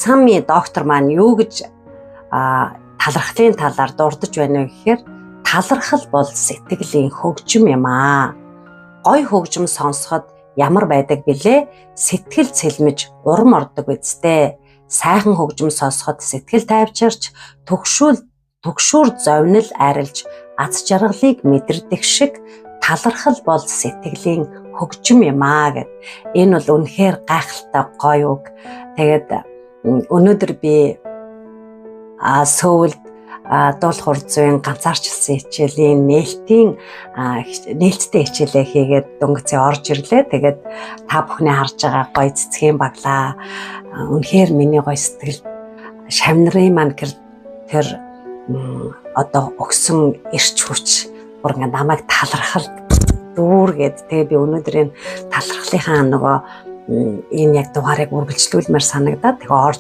Сами доктор маань юу гэж талархлын талаар дурдж байна вэ гэхээр талархал бол сэтгэлийн хөгжим юм аа. Гой хөгжим сонсоход ямар байдаг билээ? Сэтгэл цэлмэж урам ордог үсттэй. Сайхан хөгжим сонсоход сэтгэл тайвчирч, түгшүүр зовнил арилж, аз жаргалыг мэдэрдэг шиг талархал бол сэтгэлийн хөгжим юм аа гэд. Энэ бол үнэхээр гайхалтай гоё үг. Тэгээд өнөөдөр би Сөүлд дуулах зүйн ганцаарчилсан хичээлийн нээлттэй хичээлээ хийгээд дөнгөцөө орж ирлээ. Тэгээд та бүхний харж байгаа гоё цэцгийн баглаа. Үнэхээр миний гоё сэтгэл шавнырын маань тэр одоо өгсөн эрч хүч бүр ингээ намайг талархал дүүргээд, тэгээ би өнөөдөр энэ талархлынхаа нөгөө энэ яг дугаарыг үргэлжлүүлмээр санагдаад тэгээ орж